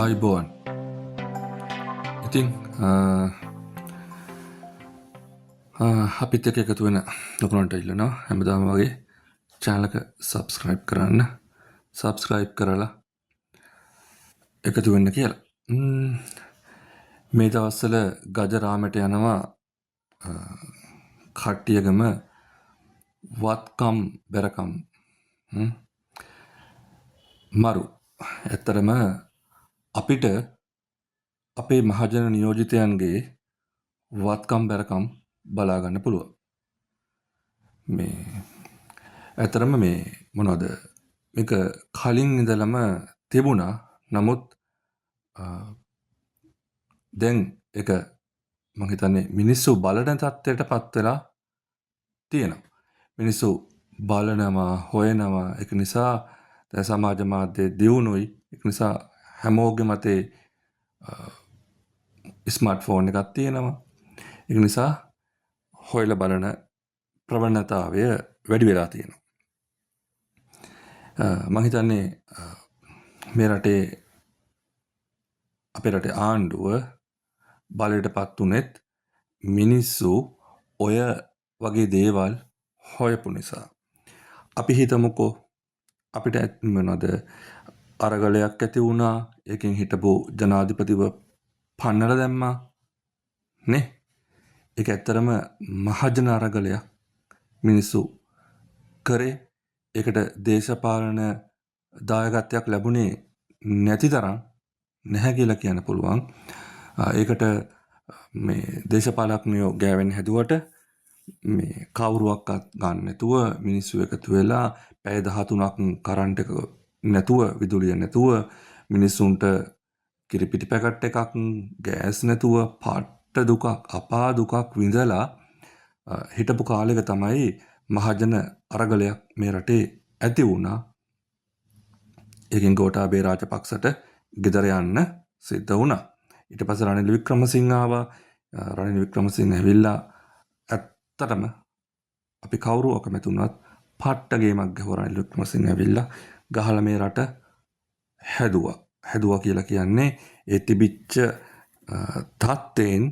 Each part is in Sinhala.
ආයුබෝවන්. ඉතින් අපිත් එක්ක එකතු වෙන ඔයගොල්ලන්ට ඉල්ලනවා හැමදාම වගේ චැනල් එක සබ්ස්ක්‍රයිබ් කරන්න. සබ්ස්ක්‍රයිබ් කරලා එකතු වෙන්න කියලා. මේ දවස්වල ගජරාමයට යනවා කට්ටියගම වත්කම් බැරකම් මරු. ඇත්තටම අපිට අපේ මහජන නියෝජිතයන්ගේ වත්කම් බැරකම් බලා ගන්න පුළුවන්. මේ ඇත්තටම මේ මොනවද මේක කලින් ඉඳලම තිබුණා. නමුත් දැන් ඒක මං හිතන්නේ මිනිස්සු බලන තත්ත්වයට පත් වෙලා තියෙනවා. මිනිස්සු බලනවා, හොයනවා. ඒක නිසා දැන් සමාජ මාධ්‍ය දියුණුයි. ඒක නිසා හැමෝගෙම අතේ ස්මාර්ට් ෆෝන් එකක් තියෙනවා. ඒක නිසා හොයලා බලන ප්‍රවණතාවය වැඩි වෙලා තියෙනවා. මං හිතන්නේ මේ රටේ අපේ රටේ ආණ්ඩුව බලයට පත් වුණෙත් මිනිස්සු ඔය වගේ දේවල් හොයපු නිසා. අපි හිතමුකෝ අපිට මොනවද අරගලයක් ඇති වුණා. ඒකෙන් හිටපු ජනාධිපතිව පන්නලා දැම්මා නේ. ඒක ඇත්තටම මහජන අරගලයක් මිනිස්සු කරේ. ඒකට දේශපාලන දායකත්වයක් ලැබුණේ නැති තරම් නැහැ කියලා කියන්න පුළුවන්. ඒකට මේ දේශපාලඥයෝ ගෑවෙන්න හැදුවට මේ කවුරුවක්වත් ගන්න නැතුව මිනිස්සු එකතු වෙලා පැය 13ක් කරන්ට් එක නැතුව, විදුලිය නැතුව, මිනිස්සුන්ට කිරිපිටි පැකට් එකක්, ගෑස් නැතුව පට්ට දුකක්, අපා දුකක් විඳලා හිටපු කාලෙක තමයි මහජන අරගලයක් මේ රටේ ඇති වුණා. ඒකෙන් ගෝඨාභය රාජපක්ෂට ගෙදර යන්න සිද්ධ වුණා. ඊට පස්සේ රනිල් වික්‍රමසිංහ ආවා. රනිල් වික්‍රමසිංහ ඇවිල්ලා ඇත්තටම අපි කවුරු අකමැති වුණත් පට්ට ගේමක් ගැහුවා. රනිල් වික්‍රමසිංහ ඇවිල්ලා ගහලා මේ රට හැදුවා. හැදුවා කියලා කියන්නේ ඒ තිබිච්ච තත්ත්වයෙන්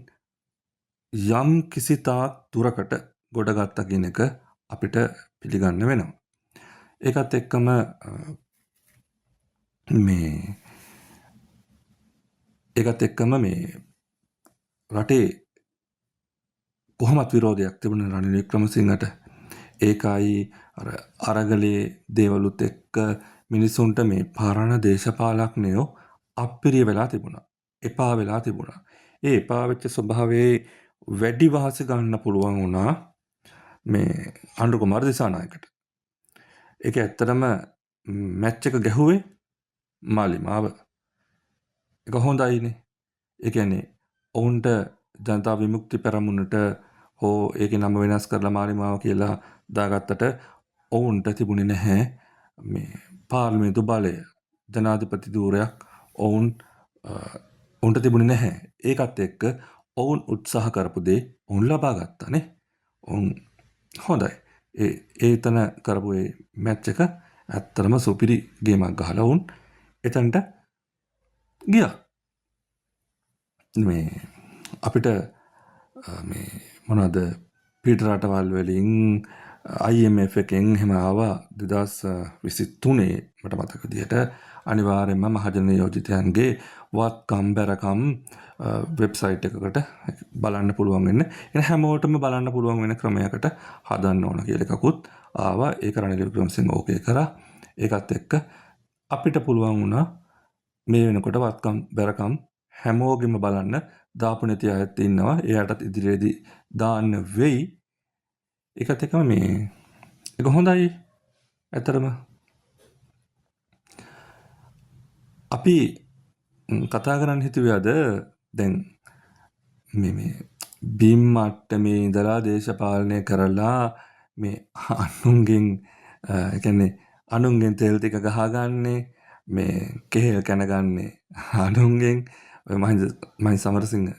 යම් කිසි තාක් දුරකට ගොඩ ගත්තා කියන එක අපිට පිළිගන්න වෙනවා. ඒකත් එක්කම මේ ඒකත් එක්කම මේ රටේ කොහොමත් විරෝධයක් තිබුණා රනිල් වික්‍රමසිංහට. ඒකයි අර අරගලේ දේවලුත් එක්ක මිනිසුන්ට මේ පරණ දේශපාලඥයෝ අප්පිරිය වෙලා තිබුණා. එපා වෙලා තිබුණා. ඒ එපා වෙච්ච ස්වභාවයේ වැඩි වාසි ගන්න පුළුවන් වුණා මේ අනුර කුමාර දිසානායකට. ඒක ඇත්තටම මැච් එක ගැහුවේ මාලිමාව. ඒක හොඳයිනේ. ඒ කියන්නේ ඔවුන්ට ජනතා විමුක්ති පෙරමුණට හෝ ඒකේ නම වෙනස් කරලා මාලිමාව කියලා දාගත්තට ඔවුන්ට තිබුණේ නැහැ මේ පාර්ලිමේන්තු බලය. ජනාධිපති ධූරයක් ඔවුන්ට තිබුණේ නැහැ. ඒකත් එක්ක ඔවුන් උත්සාහ කරපු දේ ඔවුන් ලබා ගත්තා නේ. ඔවුන් හොඳයි. ඒ එතන කරපු ඒ මැච් එක ඇත්තටම සුපිරි ගේමක් ගහලා ඔවුන් එතනට ගියා. මේ අපිට මේ මොනවද පිට රටවල් වලින් IMF එකෙන් එහෙම ආවා 2023 මට මතක විදිහට අනිවාර්යයෙන්ම මහජන නියෝජිතයන්ගේ වත්කම් බැරකම් වෙබ්සයිට් එකකට බලන්න පුළුවන් වෙන්න. එන හැමෝටම බලන්න පුළුවන් වෙන ක්‍රමයකට හදන්න ඕන කියලා එකකුත් ආවා. ඒක රනිල් වික්‍රමසිංහ ඕකේ කරා. ඒකත් එක්ක අපිට පුළුවන් වුණා මේ වෙනකොට වත්කම් බැරකම් හැමෝගෙම බලන්න. දාපු නැති අයත් ඉන්නවා. එයාටත් ඉදිරියේදී දාන්න වෙයි. ඒකත් එක්කම මේ ඒක හොඳයි. ඇත්තටම අපි කතා කරන්න හිතුවේ අද දැන් මේ මේ බිම් මට්ටමේ ඉඳලා දේශපාලනය කරලා මේ අනුන්ගෙන් ඒ කියන්නේ අනුන්ගෙන් තෙල් ටික ගහගන්නේ, මේ කෙහෙල් කැනගන්නේ අනුන්ගෙන්, ඔය මහින්ද මහින්ද සමරසිංහ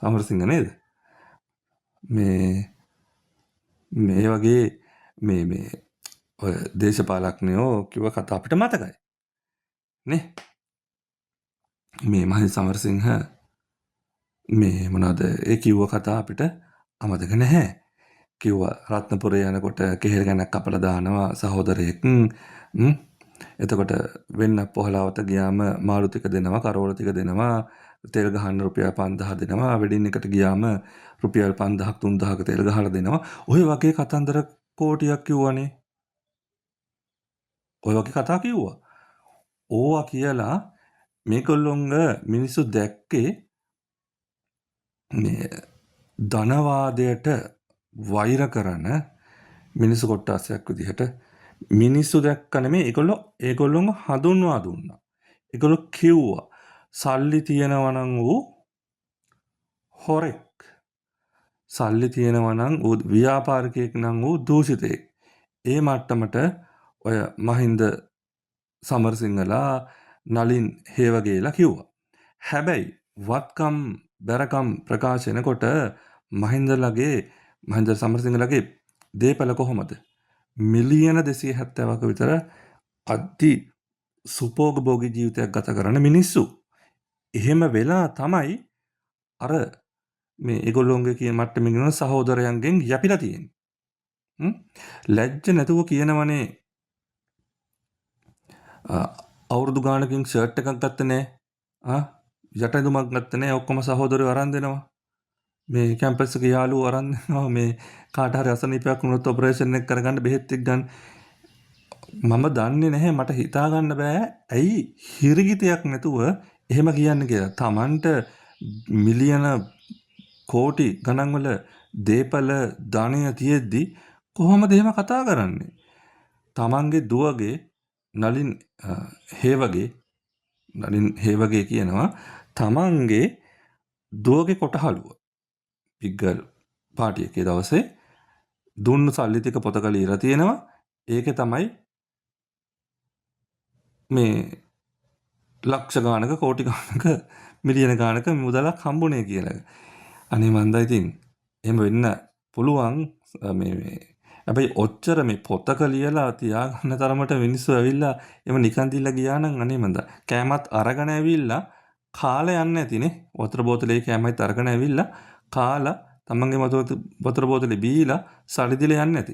සමරසිංහ නේද? මේ මේ වගේ මේ මේ ඔය දේශපාලඥයෝ කිව්ව කතා අපිට මතකයි. නේ? මේ මහින්ද සමරසිංහ මේ මොනවද ඒ කිව්ව කතා අපිට අමතක නැහැ. කිව්වා රත්නපුරේ යනකොට කෙහෙල් ගැනක් කපලා දානවා සහෝදරයෙක්. එතකොට වෙන්න පොහලාවත ගියාම මාළු ටික දෙනවා, කරෝල ටික දෙනවා, තෙල් ගහන්න රුපියල් 5000 දෙනවා, වෙඩින් එකට ගියාම රුපියල් 5000ක් 3000ක තෙල් ගහලා දෙනවා. ඔය වගේ කතන්දර කෝටියක් කිව්වනේ. ඔය වගේ කතා කිව්වා. ඕවා කියලා මේගොල්ලොන්ග මිනිස්සු දැක්කේ මේ ධනවාදයට වෛර කරන මිනිස්සු කොට්ටාසයක් විදිහට මිනිස්සු දැක්ක නෙමෙයි, ඒගොල්ලෝ ඒගොල්ලොන්ව හඳුන්වා දුන්නා. ඒගොල්ලෝ කිව්වා සල්ලි තියෙනවා නම් ඌ හොරෙක්. සල්ලි තියෙනවා නම් ඌ ව්‍යාපාරිකයෙක් නම් ඌ දූෂිතයෙක්. ඒ මට්ටමට ඔය මහින්ද සමරසිංහලා නලින් හේවගේලා කිව්වා. හැබැයි වත්කම් බැරකම් ප්‍රකාශ වෙනකොට මහින්ද සමරසිංහලගේ දේපල කොහොමද? මිලියන 270ක විතර අති සුපෝගභෝගී ජීවිතයක් ගත කරන මිනිස්සු. එහෙම වෙලා තමයි අර මේ ඒගොල්ලොන්ගේ කියන මට්ටමින් ඉන්න සහෝදරයන්ගෙන් යැපිලා තියෙන්නේ. ලැජ්ජ නැතුව කියනවනේ අවුරුදු ගානකින් ෂර්ට් එකක් ගත්තේ නෑ. ආ යට ඇඳුමක් ගත්තේ නෑ. ඔක්කොම සහෝදරයෝ අරන් දෙනවා. මේ කැම්පස් එකේ යාළුවෝ අරන් දෙනවා. මේ කාට හරි අසනීපයක් වුණොත් ඔපරේෂන් එක කරගන්න බෙහෙත් ටික ගන්න. මම දන්නේ නැහැ, මට හිතා ගන්න බෑ ඇයි හිරිගිතයක් නැතුව එහෙම කියන්නේ කියලා. තමන්ට මිලියන කෝටි ගණන් වල දේපල ධනය තියෙද්දි කොහොමද එහෙම කතා කරන්නේ? තමන්ගේ දුවගේ නලින් හේවගේ නලින් හේවගේ කියනවා තමන්ගේ දුවගේ කොටහලුව පිග්ගල් පාටි එකේ දවසේ දුන්නු සල්ලි ටික පොතක ලියලා තියෙනවා. ඒකේ තමයි මේ ලක්ෂ ගානක කෝටි ගානක මිලියන ගානක මුදලක් හම්බුනේ කියලා. අනේ මන්දා ඉතින් එහෙම වෙන්න පුළුවන් මේ මේ හැබැයි ඔච්චර මේ පොතක ලියලා තියාගන්න තරමට මිනිස්සු ඇවිල්ලා එහෙම නිකන් දීලා ගියා නම් අනේ මන්දා කෑමත් අරගෙන ඇවිල්ලා කාලා යන්න ඇතිනේ. වතුර බෝතලේ කෑමත් අරගෙන ඇවිල්ලා කාලා තමන්ගේ වතුර බෝතලේ බීලා සල්ලි දීලා යන්න ඇති.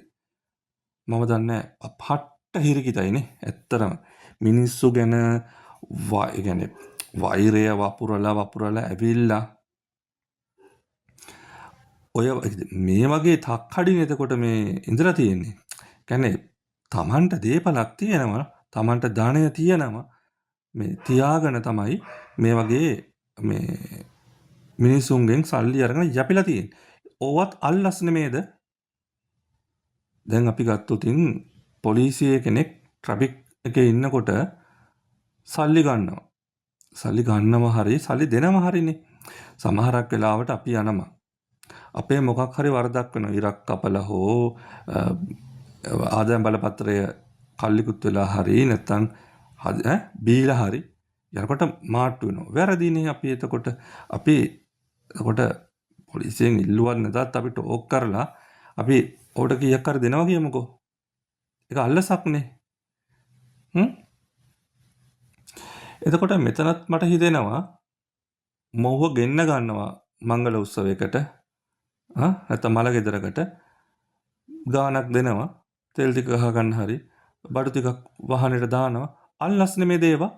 මම දන්නේ පට්ට හිරිකිතයිනේ ඇත්තටම. මිනිස්සු ගැන ඒ කියන්නේ වෛරය වපුරලා වපුරලා ඇවිල්ලා ඔය මේ වගේ තක්කඩිනේ එතකොට මේ ඉඳලා තියෙන්නේ. කියන්නේ තමන්ට දේපලක් තියෙනවා, තමන්ට ධනය තියෙනවා, මේ තියාගෙන තමයි මේ වගේ මේ මිනිසුන්ගෙන් සල්ලි අරගෙන යැපිලා තියෙන්නේ. ඕවත් අල්ලස් නෙමේද? දැන් අපි ගත්තොතින් පොලිසියේ කෙනෙක් ට්‍රැෆික් එකේ ඉන්නකොට සල්ලි ගන්නවා. සල්ලි ගන්නවා හරි සල්ලි දෙනවා හරිනේ. සමහරක් වෙලාවට අපි යනවා. අපේ මොකක් හරි වරදක් වෙනවා. ඉරක් කපලා හෝ ආදායම් බලපත්‍රය කල්ලිකුත් වෙලා හරි නැත්තම් බීලා හරි යනකොට මාට්ටු වෙනවා. වැරදිනේ අපි එතකොට. අපි එතකොට පොලිසියෙන් ඉල්ලුවත් නැතත් අපි ටෝක් කරලා අපි ඔහුට කීයක් හරි දෙනවා කියමුකෝ. ඒක අල්ලසක්නේ. එතකොට මෙතනත් මට හිතෙනවා මොහුව ගෙන්න ගන්නවා මංගල උත්සවයකට, නැත්නම් මල ගෙදරකට ගාණක් දෙනවා, තෙල් ටික ගහ ගන්න හරි බඩු ටිකක් වාහනේට දානවා. අල්ලස් නෙමේ දේවා.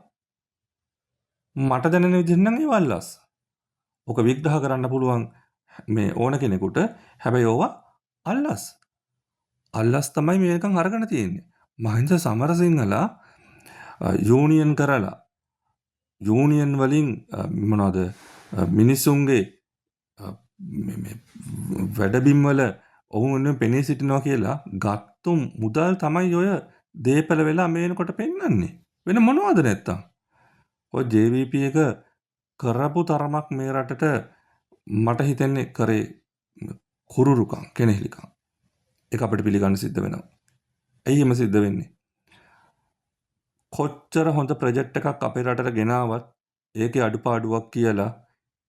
මට දැනෙන විදිහට නම් ඒවා අල්ලස්. ඔක විග්‍රහ කරන්න පුළුවන් මේ ඕන කෙනෙකුට. හැබැයි ඕවා අල්ලස්. අල්ලස් තමයි මේකන් අරගෙන තියෙන්නේ. මහින්ද සමරසිංහලා යූනියන් කරලා යූනියන් වලින් මොනවද මිනිස්සුන්ගේ මේ වැඩබිම් වල ඔවුන් වෙනුවෙන් පෙනී සිටිනවා කියලා ගත්තු මුදල් තමයි ඔය දේපල වෙලා මේ වෙනකොට පෙන්වන්නේ. වෙන මොනවද නැත්තම්? ඔය JVP එක කරපු තරමක් මේ රටට මට හිතෙන්නේ කරේ කුරුරුකම්, කෙනෙහිලිකම්. ඒක අපිට පිළිගන්න සිද්ධ වෙනවා. ඇයි එහෙම සිද්ධ වෙන්නේ? කොච්චර හොඳ ප්‍රොජෙක්ට් එකක් අපේ රටට ගෙනාවත් ඒකේ අඩුපාඩුවක් කියලා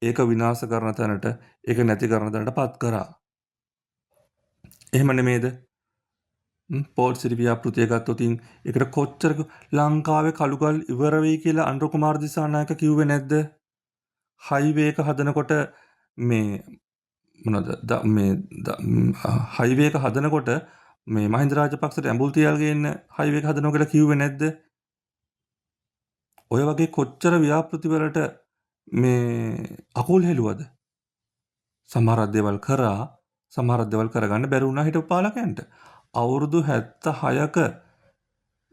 ඒක විනාශ කරන තැනට, ඒක නැති කරන තැනට පත් කරා. එහෙම නෙමේද? පෝට් සිටි ව්‍යාපෘතිය ගත්තොත් ඒකට කොච්චර ලංකාවේ කළුගල් ඉවර වෙයි කියලා අනුර කුමාර දිසානායක කිව්වේ නැද්ද? හයිවේ එක හදනකොට මේ මොනවද මේ හයිවේ එක හදනකොට මේ මහින්ද රාජපක්ෂට ඇඹුල් තියල් ගේන්න හයිවේ එක හදනවා කියලා කිව්වේ නැද්ද? ඔය වගේ කොච්චර ව්‍යාපෘති වලට මේ අකුල් හෙළුවද? සමහර දේවල් කරා, සමහර දේවල් කරගන්න බැරි වුණා හිටපු පාලකයන්ට. අවුරුදු 76ක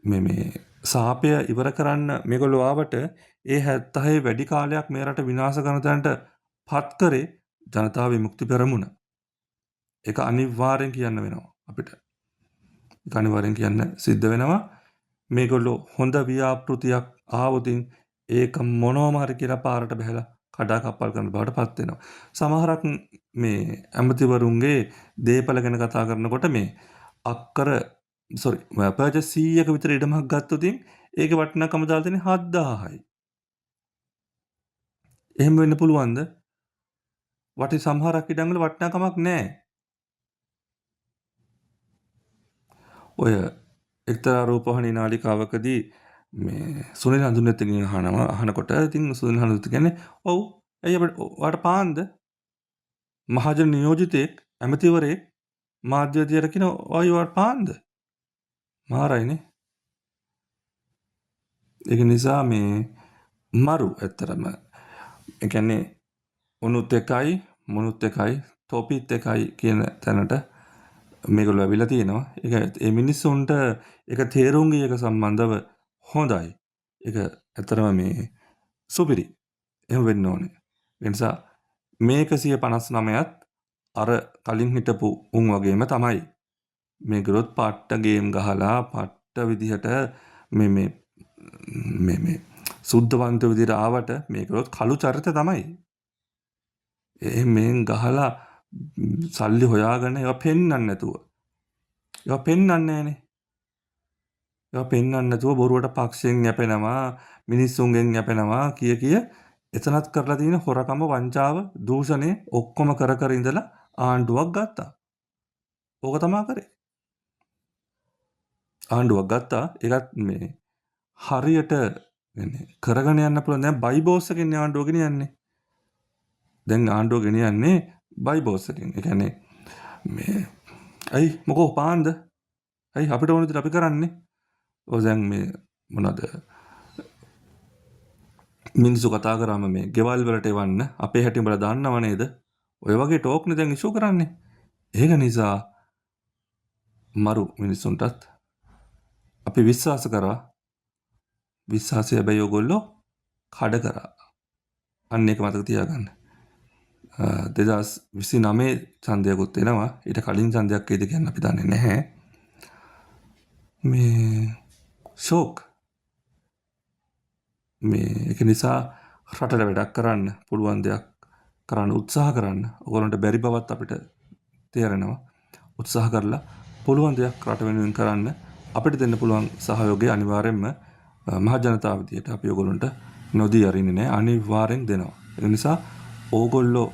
මේ මේ සාපය ඉවර කරන්න මේගොල්ලෝ ආවට ඒ 76 වැඩි කාලයක් මේ රට විනාශ කරන තැනට පත් කරේ ජනතා විමුක්ති පෙරමුණ. ඒක අනිවාර්යෙන් කියන්න වෙනවා අපිට. ඒක අනිවාර්යෙන් කියන්න සිද්ධ වෙනවා. මේගොල්ලෝ හොඳ ව්‍යාපෘතියක් ආවොතින් ඒක මොනවම හරි කියලා පාරට බහැලා කඩා කප්පල් කරන බවට පත් වෙනවා. සමහරක් මේ ඇමතිවරුන්ගේ දේපල ගැන කතා කරනකොට මේ අක්කර සෝරි පර්චේස් 100ක විතර ඉඩමක් ගත්තොතින් ඒකේ වටිනාකම දාලා තියෙන්නේ 7000යි. එහෙම වෙන්න පුළුවන්ද? වටි සමහරක් ඉඩම් වල වටිනාකමක් නැහැ. ඔය එක්තරා රූපවාහිනී නාලිකාවකදී මේ සුනිල් හඳුන්නෙත්ගෙන් අහනකොට ඉතින් සුනිල් හඳුන්නෙත් කියන්නේ ඔව් ඇයි අපිට ඔයාට පාන්ද? මහජන නියෝජිතයෙක් ඇමතිවරයෙක් මාධ්‍යවේදියාට කියන ඔය ඔයාට පාන්ද? මාරයිනේ. ඒක නිසා මේ මරු ඇත්තටම. ඒ කියන්නේ උනුත් එකයි මොනුත් එකයි තොපිත් එකයි කියන තැනට මේගොල්ලෝ ඇවිල්ලා තියෙනවා. ඒක ඒ මිනිස්සුන්ට ඒක තේරුම් ගිය එක සම්බන්ධව හොඳයි. ඒක ඇත්තටම මේ සුපිරි. එහෙම වෙන්න ඕනේ. ඒ නිසා මේ 159ත් අර කලින් හිටපු උන් වගේම තමයි. මේගොල්ලොත් පට්ට ගේම් ගහලා පට්ට විදිහට මේ මේ මේ මේ සුද්ධවන්ත විදිහට ආවට මේගොල්ලොත් කළු චරිත තමයි. එහෙම මෙහෙන් ගහලා සල්ලි හොයාගෙන ඒවා පෙන්වන්න නැතුව. ඒවා පෙන්වන්නේ නෑනේ. ඒවා පෙන්වන්න නැතුව බොරුවට පක්ෂයෙන් යැපෙනවා, මිනිස්සුන්ගෙන් යැපෙනවා කිය කිය එතනත් කරලා තියෙන හොරකම, වංචාව, දූෂණය ඔක්කොම කර කර ඉඳලා ආණ්ඩුවක් ගත්තා. ඕක තමා කරේ. ආණ්ඩුවක් ගත්තා. ඒකත් මේ හරියට කරගෙන යන්න පුළුවන්. දැන් බයිබෝස් එකෙන් ආණ්ඩුව ගෙනියන්නේ. දැන් ආණ්ඩුව ගෙනියන්නේ බයිබෝස් එකෙන්. ඒ කියන්නේ මේ ඇයි මොකෝ පාන්ද? ඇයි අපිට ඕන විදිහට අපි කරන්නේ? ඔය දැන් මේ මොනවාද මිනිස්සු කතා කරාම මේ ගෙවල් වලට එවන්න අපේ හැටි උඹලා දන්නව නේද? ඔය වගේ ටෝක් නේ දැන් ඉෂුව කරන්නේ. ඒක නිසා මරු මිනිස්සුන්ටත් අපි විශ්වාස කරා. විශ්වාසය හැබැයි ඔයගොල්ලෝ කඩ කරා. අන්න ඒක මතක තියාගන්න. 2029 ඡන්දයකුත් එනවා. ඊට කලින් ඡන්දයක් එයිද කියන්න අපි දන්නේ නැහැ. මේ ෂෝක් මේ ඒක නිසා රටට වැඩක් කරන්න පුළුවන් දෙයක් කරන්න උත්සාහ කරන්න. ඔයගොල්ලන්ට බැරි බවත් අපිට තේරෙනවා. උත්සාහ කරලා පුළුවන් දෙයක් රට වෙනුවෙන් කරන්න අපිට දෙන්න පුළුවන් සහයෝගය අනිවාර්යයෙන්ම මහ ජනතාව විදියට අපි ඔයගොල්ලන්ට නොදී අරින්නේ නැහැ. අනිවාර්යෙන් දෙනවා. ඒ නිසා ඕගොල්ලෝ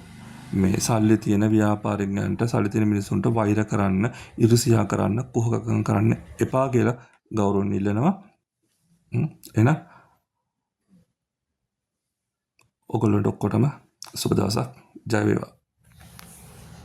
මේ සල්ලි තියෙන ව්‍යාපාරිකයන්ට සල්ලි තියෙන මිනිස්සුන්ට වෛර කරන්න, ඊර්ෂ්‍යා කරන්න, කුහකකම් කරන්න එපා කියලා ගෞරවයෙන් ඉල්ලනවා. එහෙනම් ඔයගොල්ලන්ට ඔක්කොටම සුබ දවසක්. ජය වේවා.